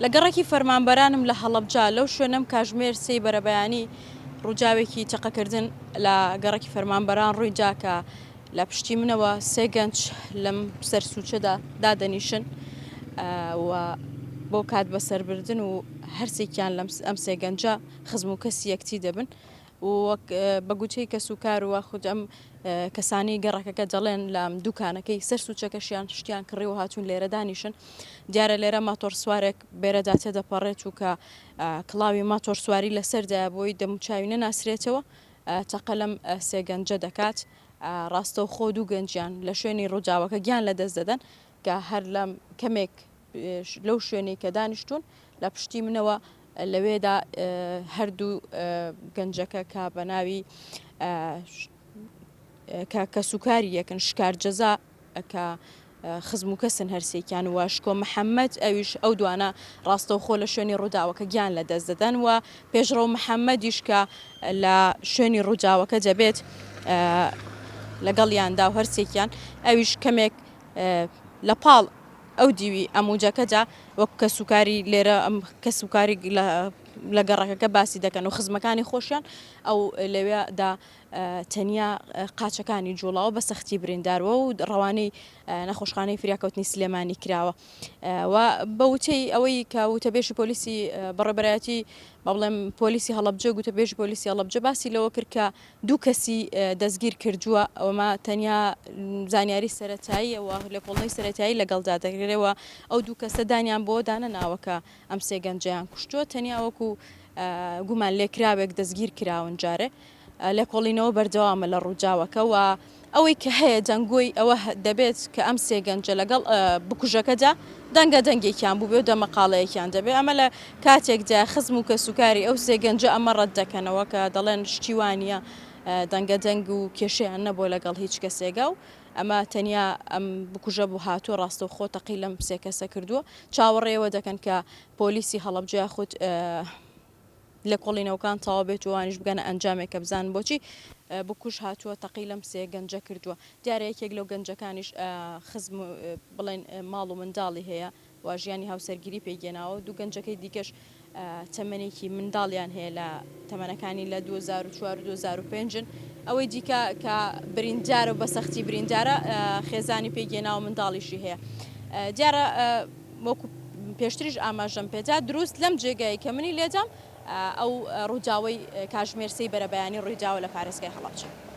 لە گەڕەکی فەرمانبەرانم لە هەڵەبجە، لەو شوێنەم کاژمێر سێی بەرەبەیانی ڕووداوێکی تەقەکردن لە گەڕەکی فەرمانبەران ڕوویدا کە لە پشتی منەوە سێ گەنج لەم سەر سوچەدا دادەنیشن و بۆ کات بەسەربردن و هەرسێکیان لەم ئەم سێ گەنجە خزم و کەسی یەکتی دەبن و وەک بە گوتەی کەسوکار و خود ئەم کەسانی گەڕەکەکە دەڵێن لە دوکانەکەی سەر سوچەکەشیان شتیان کڕی و هاتوون لێرە دانیشن. دیارە لێرە ماتۆڕ سوارێک بێرەدا تێدەپەڕێت و کە کڵاوی ماتۆڕ سواری لەسەردایە بۆی دەموچاوی نەناسرێتەوە تەقە لەم سێ گەنجە دەکات. ڕاستەوخۆ دوو گەنجیان لە شوێنی ڕووداوەکە گیان لەدەست دەدەن کە هەر لەم کەمێک لەو شوێنەی کە دانیشتوون لە پشتی منەوە لەوێدا هەردوو گەنجەکە کە بە ناوی کە کەسوکاری یەکن شکار جەزا کە خزم و کەسن هەرسێکیان و شکۆ محەممەد ئەویش ئەو دوانە ڕاستەوخۆ لە شوێنی ڕووداوەکە گیان لە دەست دەدەن و پێشڕەو محەممەدیش کە لە شوێنی ڕووداوەکە دەبێت لەگەڵیاندا و هەرسێکیان ئەویش کەمێک لە پاڵ ئەو دیوی ئەموجەکەدا وەک کەسوکاری لێرە ئەم کەسوکاری لە گەڕەکەکە باسی دەکەن و خزمەکانی خۆشیان ئەو لەوێدا تەنیا قاچەکانی جوڵاوە بە سەختی برینداروە و ڕەوانەی نەخۆشخانەی فریاکەوتنی سلێمانی کراوە و بە وتەی ئەوەی کە وتەبێژی پۆلیسی بەڕێبەرایەتی بە بڵێم پۆلیسی هەڵەبجە گوتەبێژی پۆلیسی هەڵەبجە باسی لەوە کرد کە دوو کەسی دەستگیر کردووە، ئەوەمە تەنیا زانیاری سەرەتاییە و لێکۆڵینەوەی سەرەتایی لەگەڵدا دەکرێت و ئەو دوو کەسە دانیان بەوە دانەناوە کە ئەم سێ گەنجەیان کوشتووە، تەنیا وەکو گومانلێکراوێک دەستگیر کراون جارێ لێکۆڵینەوە بەردەوامە لە ڕووداوەکە و ئەوەی کە هەیە دەنگۆی ئەوە دەبێت کە ئەم سێ گەنجە لەگەڵ بکوژەکەدا دەنگە دەنگێکیان بووبێ و دەمەقاڵەیەکیان دەبێ، ئەمە لە کاتێکدایە خزم و کەسوکاری ئەو سێ گەنجە ئەمە ڕەت دەکەنەوە کە دەڵێن شتی وا نییە، دەنگە دەنگ و کێشەیان نەبووە لەگەڵ هیچ کەسێکا و ئەمە تەنیا ئەم بکوژە بوو هاتووە ڕاستەوخۆ تەقەی لەم سێ کەسە کردووە، چاوەڕێی ئەوە دەکەن کە پۆلیسی هەڵەبجە یاخود لێکۆڵینەوەکان تەواو بێت و ئەوانیش بگەنە ئەنجامێک کە بزانن بۆچی بکوژ هاتووە تەقەی لەم سێ گەنجە کردووە. دیارە یەکێک لەو گەنجەکانیش خزم بڵێن ماڵ و منداڵی هەیە و ژیانی هاوسەرگیری پێی گێناوە، دوو گەنجەکەی دیکەش تەمەنێکی منداڵیان هەیە لە تەمەنەکانی لە 2004 و 2005 ن. ئەوەی دیکە کە بریندارە و بە سەختی بریندارە خێزانی پێی گێناوە منداڵیشی هەیە. دیارە وەکو پێشتریش ئاماژەم پێدا دروست لەم جێگایەی کە منی لێدام ئەو ڕووداوەی کاژمێر سێی بەرەبەیانی ڕوویداوە لە پارێزگای هەڵەبجە.